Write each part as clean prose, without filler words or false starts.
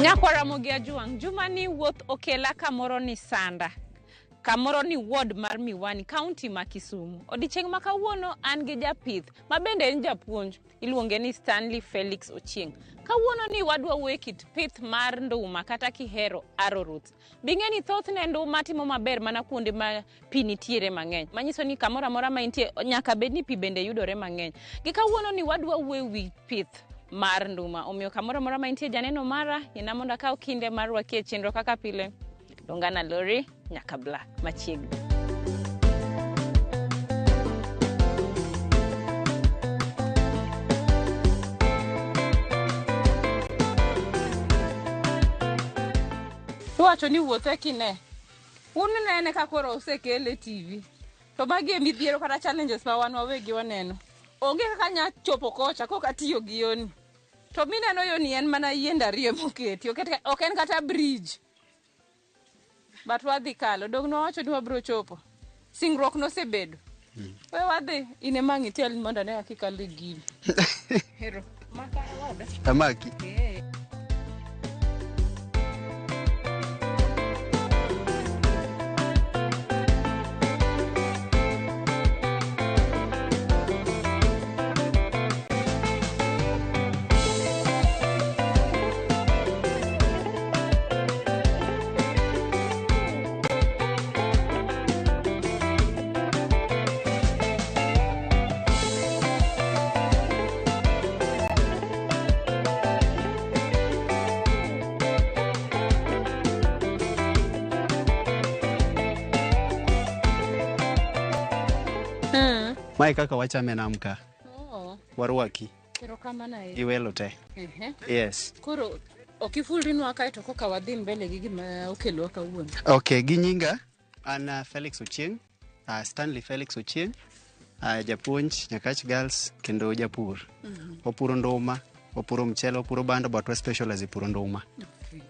Nyakwa Ramogi Ajwang', juma ni wuoth okela kamoro ni Sanda, kamoro ni ward mar Miwani, kaunti ma Kisumu. Odiechieng' ma kawuono an gi japith ma bende en japuonj, iluonge ni Stanley Felix Ochieng. Kawuono ni wadwa wuoyo e kit pith mar nduma kata kihero arrowroots. Bing'e ni thothne nduma timo maber mana kuonde ma pi nitiere mang'eny, manyiso ni kamoro amora ma intie nyaka bed ni pi bende yudore mang'eny. Gi kawuono ni wadwa wuoyo wi pith mar nduma, omiyo kamoro amora ma intie janeno mara, yina mondo akaw kinde mar rwaki e chenro kaka pile. Dongana Lori nyaka bla machiegni. Iwacho ni wuothe kine. Un nene ka koro osekele e TV. To magi e midhiero kata challenges ma wan wawegi waneno. Onge kaka anya chopo kocha kok atiyo gi yoni. To mineno yoni en mana yiende ariyo moketi. Ok en kata bridge. But wadhi kalo. Dong' nwawacho ni wabiro chopo. Singruok nosebedo. We wadhi. In ema ang' itel mondo ane kaka ikalo e gini. Hero. Maka awada. Amaki. Eh. Mae kaka wachame nam ka. Oh, Warwaki erokamano ahinya. gi welo te. Ehe. Yes. Koro ok ifulrinwa kae to koka wadhi mbele gi gima okelwa kawuono. Okay, gi nyinga an Felix Ochieng, Stanley Felix Ochieng, japuonj Nyakach Girls kendo japur. Wapuro nduma, wapuro mchele, wapuro bando but wa specialize e puro nduma.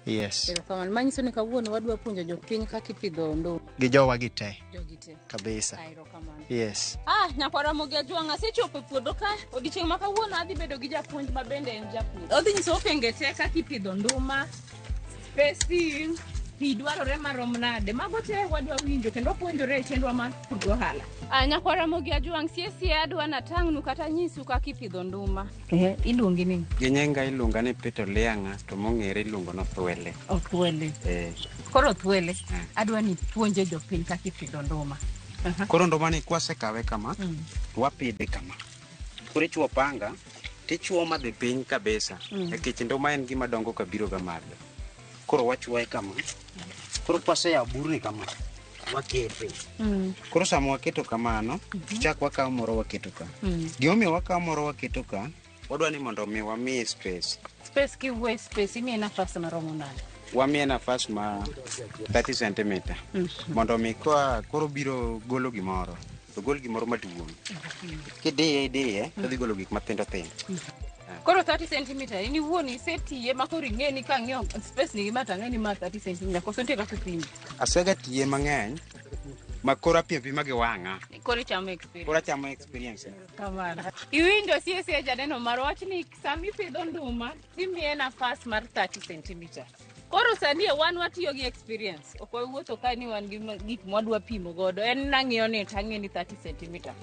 Yes. Erokamano. Manyiso ni kawuono wadwa puonjo jopiny kaka ipidho nduma. Gi jowa gi te Jogi te. kabisa. Ah, erokamano. Yes. Ah, nyakwar Ramogi Ajwang' asechopo e puodho ka. Odiechieng' ma kawuono adhi bedo gi japuonj ma bende en japur. Odhi nyiso okenge te kaka ipidho nduma, spacing, pi dwarore marom nade. Mago te wadwa winjo kendo wapuonjore e chenro mar pur gi ohala. Ah, nyakwar Ramogi Ajwang' sie sie adwa natang'nu kata nyisu kaka ipidho nduma. Ehe, iluongi ni? Gi nyinga iluonga ni Peter Liang'a to mong'ere iluongo ni Othwele. Othwele. Eh. Koro Othwele, adwa ni puonje jopiny kaka ipidho nduma. Koro nduma ni kwasekawe kama, to wapidhe kama. Koro ichuo panga, tichuo madhi piny kabisa. Nikech nduma en gima dongo kabiro ga malo. Koro wachuoye kama. Koro kwaseyawo burni kama, wakete. Koro sama waketo kamano, chak wakawo moro waketo ka. Gimomiyo wakawo moro waketo ka, wadwa ni mondo mi wamiye space. Space kiwuoye space, imiye nafas maromo nade? Wamiye nafas ma 30 centimeter. Mondo mi koa koro biro golo gimoro, to gol gimoro maduong'. Kidiye idiye, to odhi golo gik mathindo thindo. Koro 30 centimeter, in iwuon isetiye ma koro ing'e ni kang'iyo space ni gi ma to ang'e ni ma 30 centimeter, koso nitie kaka ipimo? Asega tiye mang'eny ma koro apimo apima gi wang'a. Koro ichamo experience. Koro achamo experience. Kamano. Iwinjo sie sie janeno mar wach ni sama ipidho nduma timiye nafas mar 30 centimeter. Koro sani e wan watiyo gi experience. Ok wawuotho ka ni wan gi gik mwadwa pimo godo. En nang'iyo ni to ang'e ni 30 centimeter.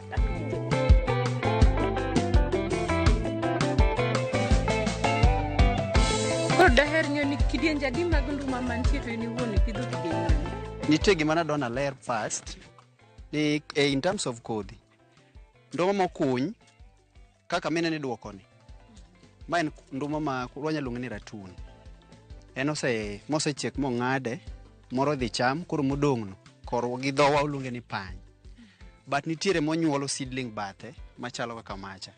Koro daher ng'eyo ni kidienje adi mag nduma mantie to in iwuon ipidho kidieny mane? Nitie gima nadwa naler first ni in terms of kodhi. Nduma mokuny kaka mineno iduoko ni. Ma en nduma ma wanyalo luonge ni ratun. En ose mosechiek mong'ade, moro idhi cham, koro modong' no korwa gi dhowa oluonge ni pany. But nitiere monyuolo seedling bathe machalo kaka macha.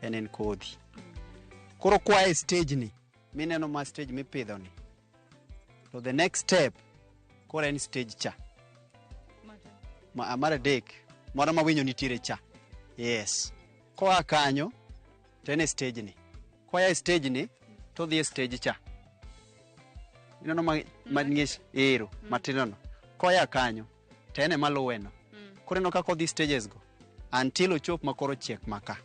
En en kodhi. Koro kwa e stage ni, mineno ma stage mipidho ni, to the next step koro en stage cha. Ma, mar adek, moro ma winyo nitiere cha. Yes. Koa kanyo, to en e stage ni. Koa e stage ni, to odhi e stage cha. Ineno ma, ma ng'ich ero, matindo no. Koa kanyo, to en ema luwe no. Koro ineno kaka odhi stages go until ochop ma koro chiek ma ka.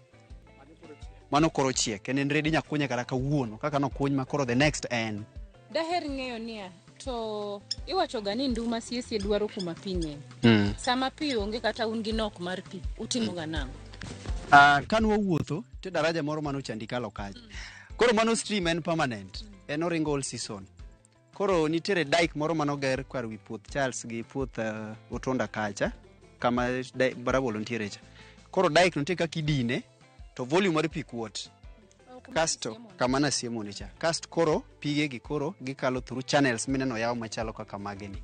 Mano koro chiek, en en ready nyakunye kata kawuono, kaka nokuny ma koro the next en. Daher ng'eyo niya, to iwacho ga ni nduma siesie dwaro kuma pi ng'eny. Sama pi onge kata un gi nok mar pi, utimo ga nang'o? Ka nwawuotho te daraja moro manochandi kalo kacha. Koro mano stream en permanent. En oringo all season. Koro nitiere dike moro manoger kar wi puoth Charles gi puoth Otonda kacha kama rabolo nitiere cha. Koro dike nitie kaka idine to volume mar pi kuot. Kasto kama nasiemoni cha. Kasto koro pige gi koro gikalo through channels mineno yaw machalo kaka magi ni.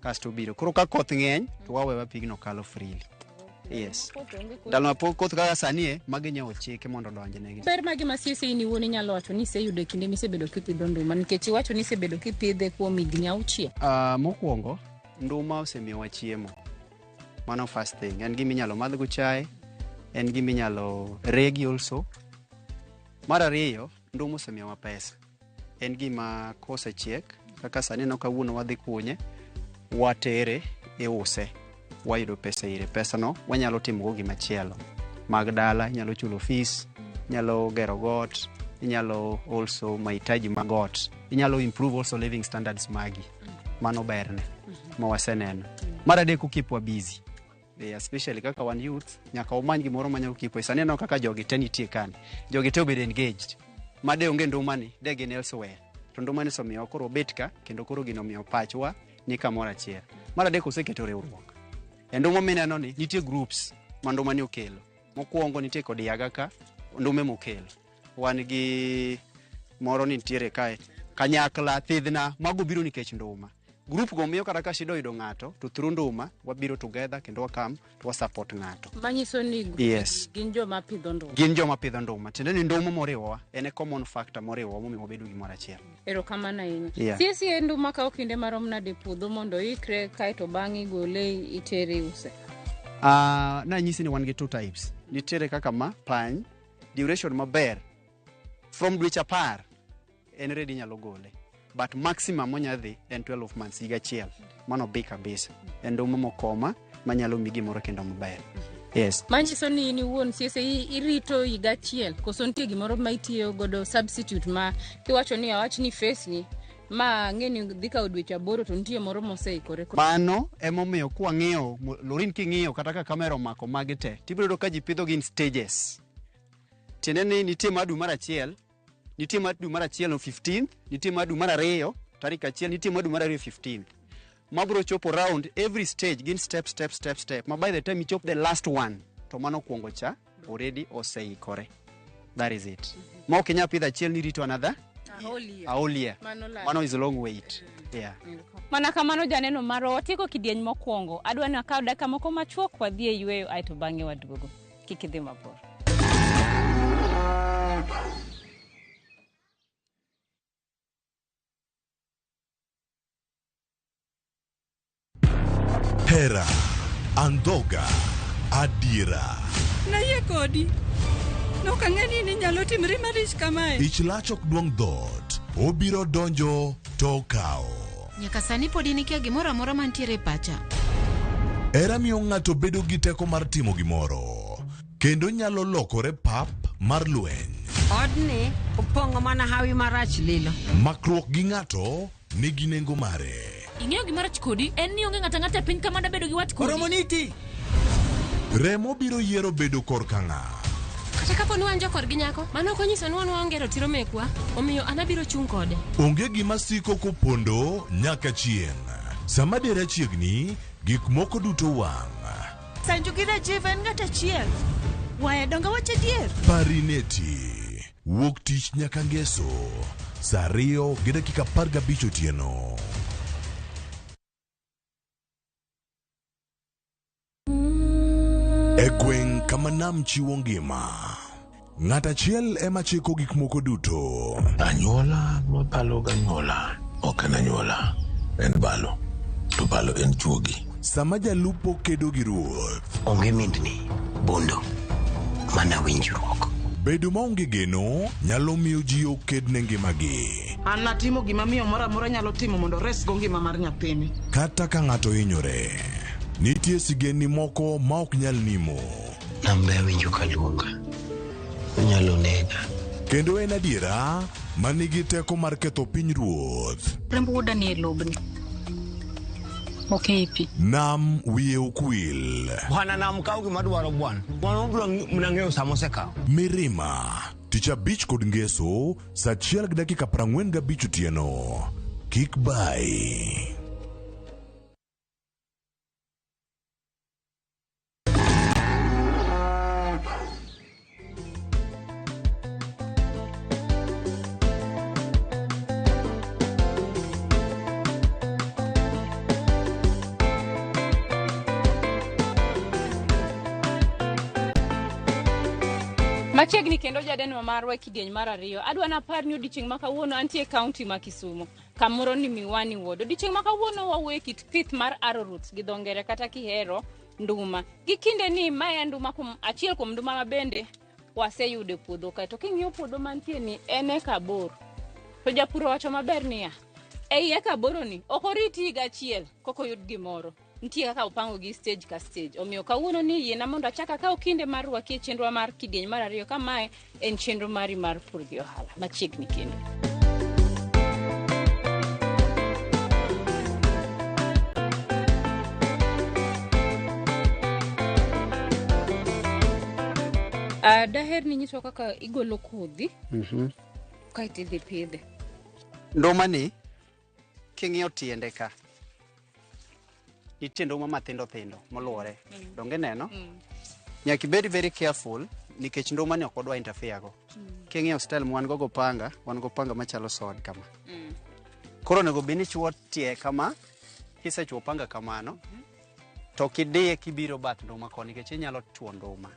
Kasto biro. Koro ka koth ng'eny to wawewa pigno kalo freely. Yes. Ndalo ma pok koth kaka sani e, magi nyo ochiki mondo odonjnegi. Ber mage ma siesie in iwuon inyalo wacho ni iseyudo e kinde misebedo kipidho nduma nikech iwacho ni isebedo kipidhe kuom higni 6. Mokwongo, nduma osemiyowa chiemo. Mano first thing. En gima inyalo madhgo chae, en gima inyalo regi also. Mar ariyo, nduma osemiyowa pesa. En gima kosechiek, kaka sani no kawuono wadhi kunye, watere, iuse, wayudo pesa ire. Pesa no wanyalo timogo gimachielo. Mag dala, inyalo chulo fees, inyalo gero got, inyalo also mahitaji mag ot. Inyalo improve also living standards magi. Mano berne ma waseneno. Mar adek, okipwa busy. Yeah, especially kaka wan youth, nyaka wamany gimoro manyalo keep. Sani aneno kaka jogi te nitie kani. Jogi te obedo engaged. Ma de onge nduma ni, de gin elsewhere. To nduma ni osemiyo koro wabet ka, kendo koro gino omiyo pachwa ni kamoro achiel. Mar adek oseketo riwruok. E nduma mineno ni, nitie groups ma nduma ni okelo. Mokwongo nitie kodiaga ka, ndume mokelo. Wan gi moro ni nitiere kae, kanyakla, thidhna, mago biro nikech nduma. Group go miyo kata ka shida oyudo ng'ato, to through nduma, wabiro together kendo wakam to wa support ng'ato. Manyiso ni gin joma pidho nduma. Gin joma pidho nduma. Tiende ni nduma moriwowa, en e common factor moriwowa momiyo wabedo gimoro achiel. Erokamano ahinya. Yeah. Siesie nduma kawo kinde marom nade e puodho mondo ikre kaeto bang'e igole itere iuse? Nanyisi ni wan gi two types. Nitiere kaka ma pany, duration maber from dweche 10 en ready inyalo gole. But maximum monya dhi en 12 months, higa achiel. Mano bi kabisa. En nduma mokoma manyalo mi gimoro kendo maber. Yes. Manyiso ni in iwuon siesie irito higa achiel koso nitie gimoro ma itiyo godo substitute ma kiwacho ni awach ni face ni ma ang'e ni dhi kawo dweche 8 to nitie moro moseikore. Mano emomiyo kwang'iyo, Lorin king'iyo kata ka kamera omako magi te, tibiro yudo ka ji pidho gi in stages. Tiende ni nitie mar dwe mar achiel, nitie mar dwe mar achiel no 15th, nitie mar dwe mar ariyo tarik achiel, nitie mar dwe mar ariyo 15th. Mabiro chopo round every stage gin step step step step ma by the time ichop the last one to mano kuongo cha already oseikore. That is it. Ma ok inyal pidho achiel ni rito another A whole year. a whole year. Mano lal. Mano is long wait. Yeah. Mana kamano janeno marwa watieko kidieny mokwongo. Adwa ni wakaw dakika moko machuok wadhi e yweyo aeto bang'e waduogo. Kik idhi mabor. Hera, andhoga, adiera. Nayie kodi. Nok ang'e ni ninyalo timri malich kamae. Ich lach ok duong' dhoot. Obiro donjo to okawo. Nyaka sani pod in ikia gimoro amora mantiere e pacha. Hera miyo ng'ato bedo gi teko mar timo gimoro. Kendo nyalo lokore pap mar lweny. Odni opong'o mana hawi marach lilo. Makruok gi ng'ato nigi nengo mare. Ing'eyo gima rach kodi en ni onge ng'ato ang'ata e piny ka mada bedo gi wat kodi. Oromoniti. Remo biro yiero bedo korka ng'a. Kata kapo ni wan jokorgi nyako, mano ok onyiso ni wan waonge ratiro mekwa, omiyo an abiro chung' kode. Onge gima siko kopondo nyaka chieng'. Sama dera chiegni, gik moko duto wang'. Sanju gi Rajiv en ng'at achiel. Waya donga wach adier. Parineti. Wuok tich nyaka ngeso. Sa 2:15 otieno. E gweng' kama nam chiwo ngima. Ng'at achiel ema chiko gik moko duto. Anyuola mabalo ganyuola ok en anyuola, en balo. To balo en chuogi. Sama jalupo kedo gi ruoth. Onge mindni, bondo, mana winjruok. Bedo maonge geno nyalo miyo ji oked ne ngimagi. An natimo gima miyo moro amora nyalo timo mondo oresgo ngima mar nyathini. Kata ka ng'ato hinyore, nitie sigendni moko ma ok nyal nimo. Nambe awinjo ka luonga. Onyalo nega. Kendo en adiera Ma nigi teko mar ketho pinyruoth. Remb wuoda nie lobni. Ok ei pi. Nam wiye ok wil. Bwana nam kaw gima dwaro bwana. Bwana obiro mana ng'eyo sama osekawo. Mirima. Tich abich kod ngeso saa achiel gi dakika 45 otieno. Kik bayi. Machiegni kendo jadenwa marwa e kidieny mar ariyo. Adwa napar ni odiochieng' ma kawuono antie e kaunti ma Kisumu, kamoro ni Miwani Ward. Odiochieng' ma kawuono wawuoyo e kit pith mar arrowroots gi dho ngere kata kihero nduma. Gi kinde ni mae en nduma kuom achiel kuom nduma ma bende waseyudo e puodho kae. To king'iyo puodho mantie ni en eka aboro. To japur owacho maber niya, ei eka aboro ni ok orit higa achiel koka oyud gimoro. Nitie kaka opango gi stage ka stage. Omiyo kawuono ni yiena mondo achak akaw kinde mar rwaki e chenro mar kidieny mar ariyo ka mae en chenro mari mar pur gi ohala. Machiegni kendo. Daher ni nyiswa kaka igolo kodhi kaeto idhi pidhe. Nduma ni king'iyo tiende ka nitie nduma mathindo thindo moluore. Donge ineno? Nyaka ibed very careful nikech nduma ni ok odwa interfere go. King'iyo style ma wan go gopanga, wan gopanga machalo sword kama. Koro onego bed ni ichuo tie kama, kisechuo panga kamano, to ok idiye kibiro bath nduma koni nikech inyalo chuo nduma.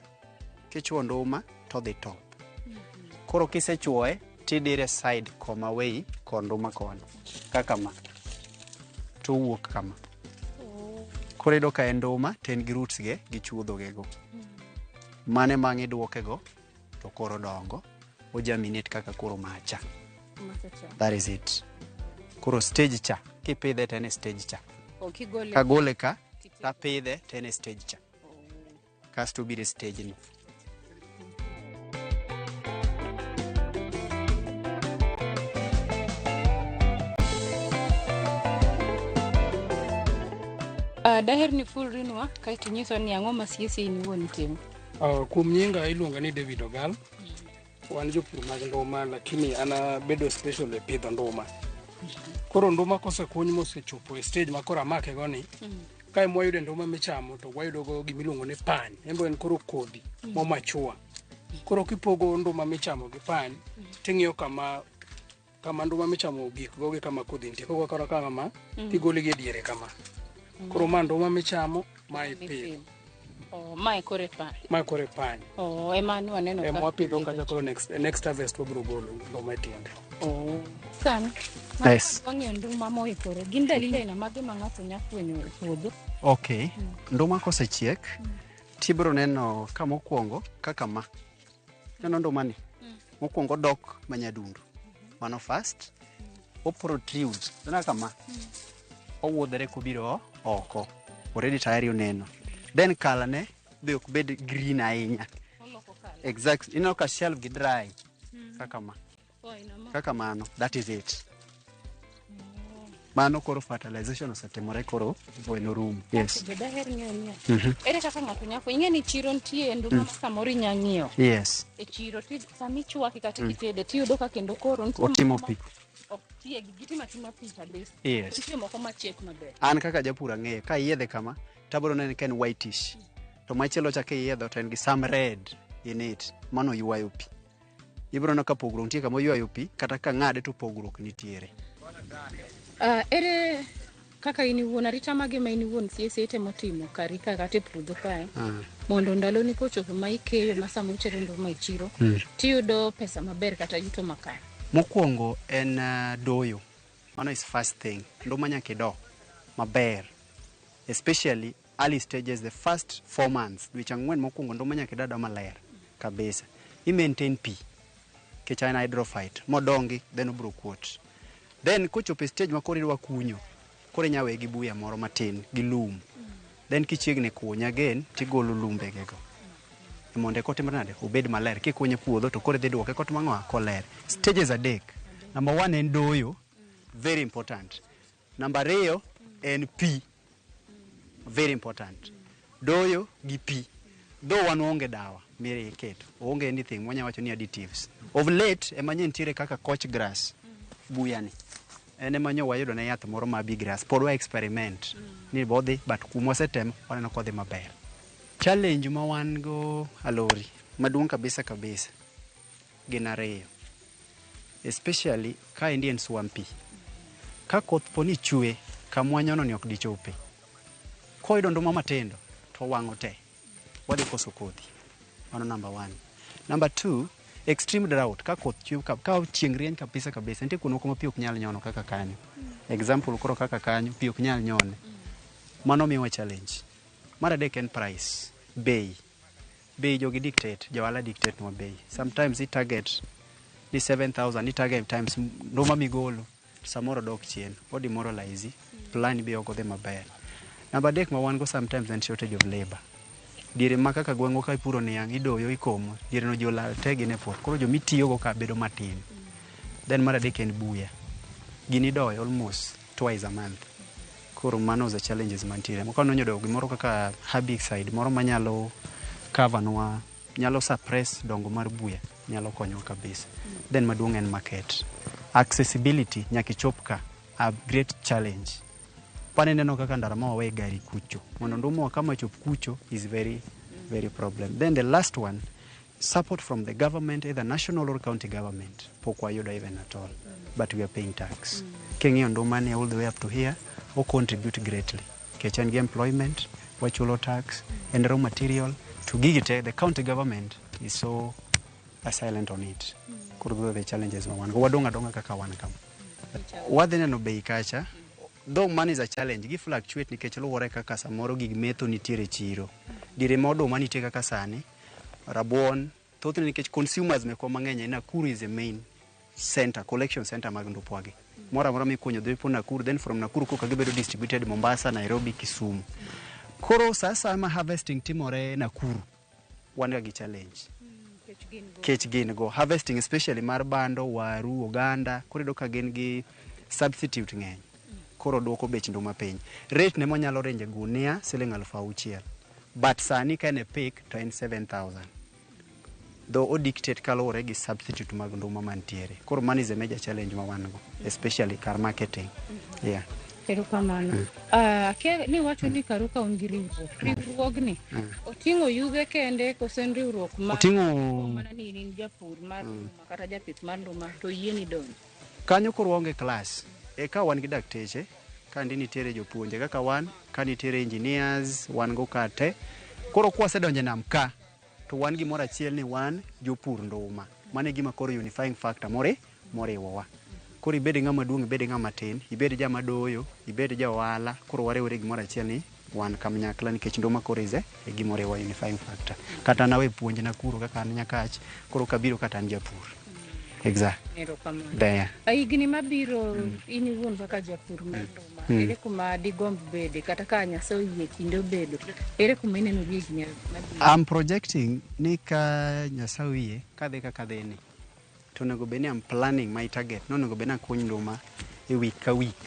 Kichuo nduma to odhi top. Koro kisechuoye tidire side koma wei kod nduma koni kaka ma to owuok kama. Koro iyudo ka en nduma to en gi roots ge gi chuodho ge go. Mano ema ang' iduoke go to koro odongo o germinate kaka koro macha. That is it. Koro stage cha kipidhe to en e stage cha. Kagole ka tapidhe to en e stage cha. Kasto obiro e stage ni. Daher ni fulrinwa kaeto inyiswa ni ang'o ma sie sie in iwuon itimo. Kuom nyinga iluonga ni David Ogal. Wan jopur mag nduma lakini an abedo special e pidho nduma. Koro nduma kosekuny mosechopo e stage ma koro amake go ni, kae mwayudo nduma michamo to wayudo go gimiluongo ni pany. En bo en koro kodhi mo machua. Koro kipogo nduma michamo gi pany, ting'iyo kama kama nduma michamo ogik go gi kama kodhi nitie. Koro koro kama tigole gi e diere kama. Koro ma nduma michamo, ma ipidho. Oh, mae koro e pany. Ma koro e pany. Oh, ema ne waneno Ema wapidho kacha koro next harvest wabiro golo nduma e tiende. Oh. San, Yes. wang'iyo nduma moikore. Gin dalili aina mage ma ng'ato nyalo fwenyo e puodho? Okay. Nduma kosechiek, tibiro neno ka mokwongo kaka ma. Neno nduma ni. Mokwongo odok manyadundu. Mano first. O protrude. Neno kama. Owuodhore kobiro oko. Already tayari oneno. Then colour ne be ok bed green ahinya. Exactly. Ineno ka shelf gi dry. Kaka ma. Kaka mano. That is it. Mano koro fertilization osetimore koro norumo. Yes. Be daher ng'eyo niya. Ere kaka ng'ato nyalo fwenyo? Ing'e ni chiro nitie nduma ma samoro inya ng'iewo. Yes. E chiro ti sama ichwake kata kitede tiyudo ka kendo koro nitie Otimo moko pi. ma ok chiegi, gitimo atima pi kabisa. Yes. Nitie moko machiek maber. An kaka japur ang'eyo ka iyiedhe kama tabiro neno ka en whitish. To machielo cha kiyiedho to en gi some red in it. Mano ywayo pi. Ibiro neno ka pogruok nitie kama oywayo pi kata ka ng'ade to pogruok nitiere. Ere kaka in iwuon arita mage ma in iwuon sie sie itemo timo kari ka kata e puodho kae mondo ndaloni kochopo ma ikeyo ma sama utero nduma e chiro tiyudo pesa maber kata yuto makare? Mokwongo en doyo. Mano is first thing. Nduma nyaka ido maber. Especially early stages, the first 4 months. Dweche ang'wen mokwongo nduma nyaka ido adoya maler kabisa. I maintain pi. Nikech en hydrophyte. Modongi then obiro kuot. Then kochopo e stage ma koro idwa kunyo, koro inya weye gi buya moro matin gi lum. Then kichiegni kunye again tigolo lumbegego. Mondo eka otimre nade? Obed maler. Kikunye puodho to koro idhi duoke kotimo ang'o? Koler. Stages adek. Number one en doyo, very important. Number ariyo en pi, very important. Doyo gi pi. Though wan waonge dawa mire iketo, onge anything mwanya wacho ni additives. Of late ema nye nitiere kaka coach grass, buya ni. En ema nyo wayudo ne yath moro ma big grass. Pod wa experiment ni bodhi, but kuma wasetemo waneno kodhi maber. Challenge ma wan go alori maduong' kabisa kabisa gin ariyo. Especially ka endi en swampy. Ka koth po ni chwe, kamwanyono ni ok dichope. Koyudo nduma matindo, to wang'o te. Wadhi koso kodhi. Mano number one. Number two, extreme drought. Ka koth chwe, ka chieng' rieny kabisa kabisa, nitie kuonde moko ma pi ok nyal nyono kaka kanyo. Example koro kaka kanyo, pi ok nyal nyone. Mano miyowa challenge. Mar adek en price, bei. Bei jogi dictate, johala dictate nwa bei. Sometimes i target ni 7000, i target times nduma migolo, samoro dok chien, o demoralize, plan be ok odhi maber. Namba adek ma wan go sometimes en shortage of labor. Diere ma kaka gweng'wa ka ipuro niang', idoyo, ikomo, diere no ji olal te gin e puoth. Koro jomitiyogo ka bedo matin. Then mar adek en buya. Gini idoyo almost twice a month. Koro mano the challenges mantiere. Ka nonyudo gimoro kaka herbicide moro manyalo cover nwa, nyalo suppress dongo mar buya, nyalo konyowa kabisa. Then maduong' en market. Accessibility nyaka ichop ka, a great challenge. Pane neno kaka ndara ma wawe gari kucho. Mondo nduma wa kama chop kucho is very, very problem. Then the last one, support from the government, either national or county government. Pok wayudo even at all. But we are paying tax. King'iyo nduma ni all the way up to here, o contribute greatly. Nikech en gi employment, wachulo tax, en raw material, to gigi te, the county government is so silent on it. Koro those are the challenges ma wan go. Wadong' adong'a kaka wan kama. Wadhi neno bei kacha, though money is a challenge, gi fluctuate nikech luwore kaka samoro gig metho nitiere e chiro. Diere ma oduma nitie kaka sani, rabuon, thothne nikech consumers mekwa mang'eny, Nakuru is the main center, collection center mag ndupwagi. Moro amora mikunyo dhi po Nakuru, then from Nakuru koka gibedo distributed Mombasa, Nairobi, Kisumu. Koro sa asaya ma harvesting timore Nakuru, wan ga gi challenge. Kech gin go. Harvesting especially mar bando, waru, oganda, koro iyudo ka gin gi substitute ng'eny. Koro duoko bech nduma piny. Rate ne monyalo range e gunia siling 6,000. But sani ka en e peak to en 7000. Though o dictate kaluwore gi substitute mag nduma mantiere. Koro mano is a major challenge ma wan go, especially kar marketing. Yeah. Erokamano. Akia ni wacho ni karu ka un gi riwruok. Riwruogni oting'o yudhe kende koso en riwruok ma Oting'o mana ni in japur mar nduma kata japith mar nduma to yieni donjo. Kanyo koro waonge class. E ka wan gi dakteche, ka ndi nitiere jopuonje kaka wan, ka nitiere engineers, wan go ka te. Koro kwasedonjo e nam ka, to wan gimoro achiel ni wan jopur nduma. Mano e gima koro unifying factor moriwowa. Koro ibed ng'ama duong', ibed ng'ama tin, ibed jama doyo, ibed ja ohala, koro wariwore gimoro achiel ni wan kanyakla nikech nduma koro is e gima oriwowa unifying factor. Kata nawe puonj Nakuru kaka an Nyakach, koro kabiro kata an japur. Exact. Erokamano. There. Higni mabiro in iwuon kaka japur mar nduma, ere kuma digomb bede kata ka Nyasaye oyie kinde obedo, ere kuma ineno gi higni mabiro? I'm projecting ni ka Nyasaye oyie kadhi kaka dhi ni to onego bed ni I'm planning my target ni onego bed ni akuny nduma e week ka week.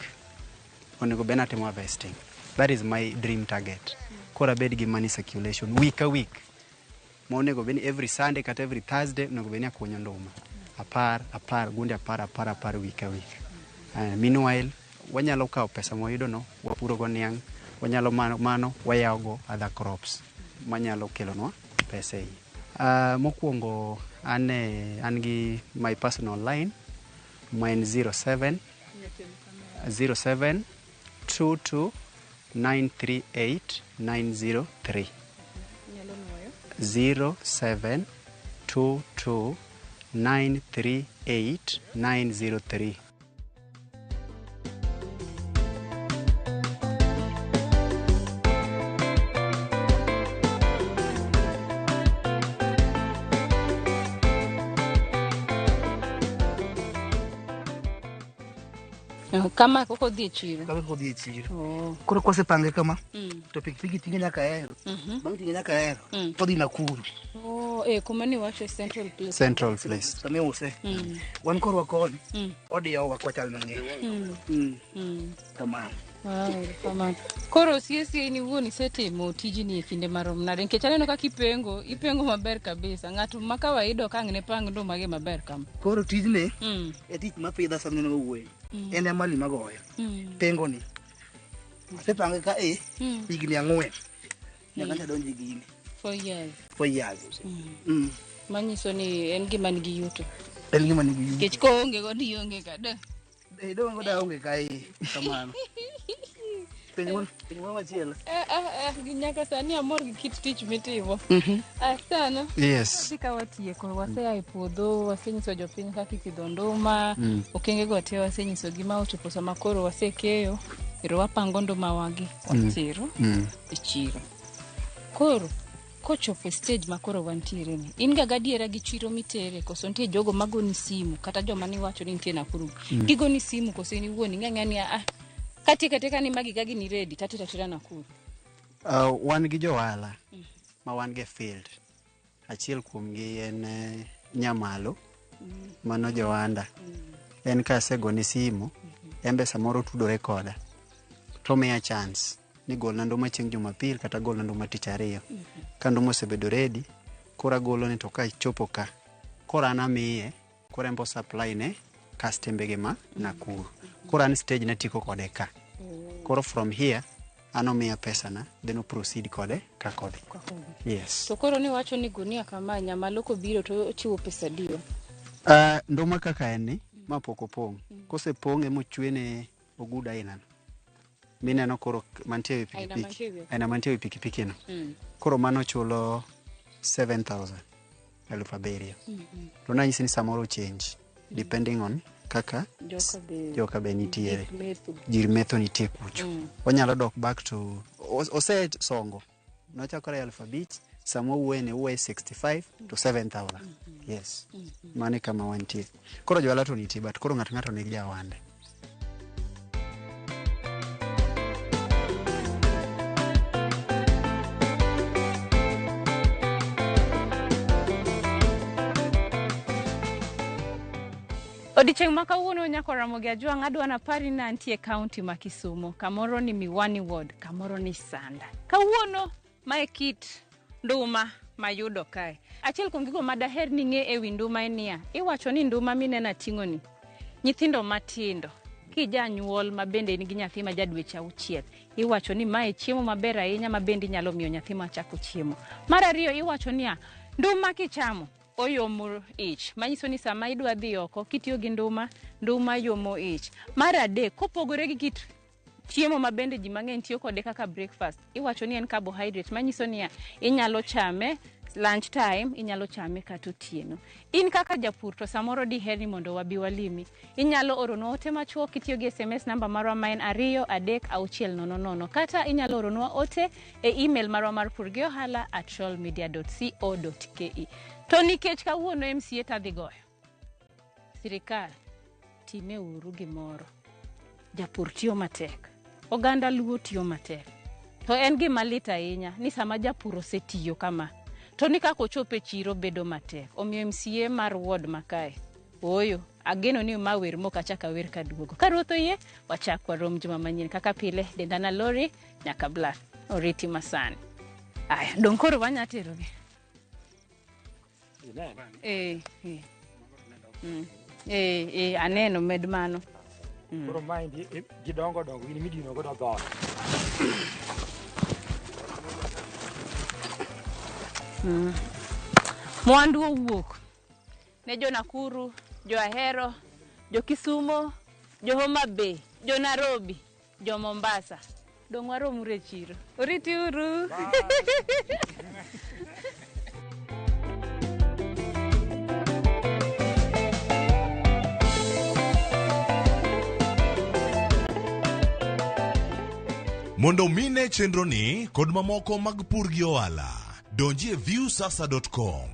Onego bed ni atimo harvesting. That is my dream target. Koro abed gi money circulation week ka week. Ma onego bed ni every Sunday kata every Thursday onego bed ni akunyo nduma. Apar, apar, gunde apar, apar, apar week ka week. Meanwhile, wanyalo kawo pesa mwayudo no, wapuro go niang', wanyalo mano wayawo go other crops manyalo kelonwa pesa ei. Mokwongo an gi my personal line ma en 07 07 22 938 903. 07 22 938 903. Kama koko dhi e chiro. Kama koko dhi e chiro. Oh. Koro kosepange kama Mm. to pikipiki ting'e nyaka Ahero. Mhm. Bang' ting'e nyaka Ahero Mm. todhi Nakuru. Oh, eh, kuma ni wacho Central Place. Central Place. Sama iuse. Mm. Wan korwa koni Mm. odiyowa kwachal mang'eny. Mm. Mm. Mm. Kamano. Wow, erokamano. Koro sie sie in iwuon isetimo tijni e kinde marom nade? Nikech aneno kaka ipengo, ipengo maber kabisa. Ng'ato ma kawaida ok ang' ne pang ndumage maber kama. Koro tijni Mm. e tich mapidha sama neno wuoyi. Mm. En ema lima goyo. Mm. Pengo ni. Asepange ka e Mm. higni ang'wen. Nyaka Mm. nyocha donj e gini. 4 years. 4 years. Mm. Mm. Manyiso ni en gima nigi yuto. En gima nigi yuto. Nikech koonge go ionge ga de. Eh, donge da onge ka e kamano. Penj moro penj moro machielo. Eh, eh, eh, nyaka sani amor gi kit tich mitimo. Mhm. Asana. Yes. Wadhi ka watieko, wasea e puodho, wasenyiso jopiny kaka ipidho nduma, Mm. okenge go te wasenyisogi ma ochopo sama koro wasekeyo, ero wapango nduma wagi Mm. watero Mm. e chiro. Koro kochopo e stage ma koro wantiere ni, in ga gadiera gi chiro mitere koso nitie jogo magoni simu kata joma niwacho ni nitie Nakuru. Mm. Gigoni simu koso in iwuon ing'e ang'eya ni ah, katieko atieka ni magi gagi ni ready tatero atera Nakuru. Wan gi johala ma wan go e field. Achiel kuomgi en Nyamalo, mano Johanda. En ka asegone simu, en be samoro otudore koda. Tomiya chance ni golna nduma chieng' Jumapil kata golna nduma tich ariyo. Ka nduma osebedo ready, koro agolone to kachopo ka, koro an amiye, koro en be o supply ne kastembege ma Nakuru. Koro an stage natieko kode ka. Koro from here, an omiya pesa na, then o proceed kode kaka odhi. Yes. To koro niwacho ni gunia kama Nyamalo kobiro to ochiwo pesa adiwa? Nduma kaka en ni, ma pok opong'. Kosepong'e mochwene ogudu aina no, mineno koro mantie e wi Aina pikipiki. mantie e wi Aina mantie e wi pikipiki no. Mm. Koro mano chulo 7,000, 7,000. Mm. To nanyisi ni samoro change, depending on kaka Joka be joka be nitiere. Gik metho. Gir metho nitie kucho. Mm. Onyalo dok back to, osesongo. Nochakore 5,000, sama owuoye ni owuoye 65 to 7,000. Yes. Mano e kama wantie. Koro johala to nitie, but koro ng'ato ng'ato nigi jawande. Odiechieng' ma kawuono nyako Ramogi Ajwang' adwa napari ni antie kaunti ma Kisumu, kamoro ni Miwani Ward, kamoro ni Sanda. Kawuono mae kit nduma mayudo kae. Achiel kuom gigo madaher ni ing'e ewi nduma en niya, iwacho ni nduma mineno ating'oni, nyithindo matindo, kijanyuol ma bende in gi nyathi ma ja dweche 6, iwacho ni mae chiemo maber ahinya ma bende inyalo miyo nyathi machako chiemo. Mar ariyo iwacho niya, nduma kichamo oyomo ich, manyiso ni sama idwa dhi oko kitiyo gi nduma, nduma yomo ich. Mar adek, kopogore gi kit chiemo ma bende ji mang'eny tiyo kode kaka breakfast, iwacho ni en carbohydrate, manyiso niya, inyalo chame lunch time, inyalo chame kata otieno. In kaka japur to samoro diher ni mondo wabi walimi, inyalo oronwa ote machuok kitiyo gi SMS namba marwa ma en 2 3 6 0 0, kata inyalo oronwa ote e email marwa mar purgiohala@royalmedia.co.ke. To nikech kawuono MCA tadhi goyo, sirikal time uru gimoro. Japur tiyo matek, oganda luo tiyo matek, to en gima lit ahinya ni sama japur osetiyo kama to ni kaka ochopo e chiro bedo matek. Omiyo MCA mar ward makae, ooyo, ageno ni ma wer mok achak awer kaduogo. Ka ruoth oyie, wachak warom juma manyien kaka pile. Dendana Lori nyaka Black, oriti masani. Aya, dong' koro wanya terogi. Eh, eh. Eh, eh, aneno med mano. Koro maendi gidongo dongo gin midino godo dhoot. Mwandu owuok ne jo Nakuru, jo Ahero, jo Kisumo, jo Homa Bay, jo Nairobi, jo Mombasa. Dong' waromuru e chiro. Oriti uru. Mondo mine chenro ni kod mamoko mag pur gi ohala, donji e viusasa.com.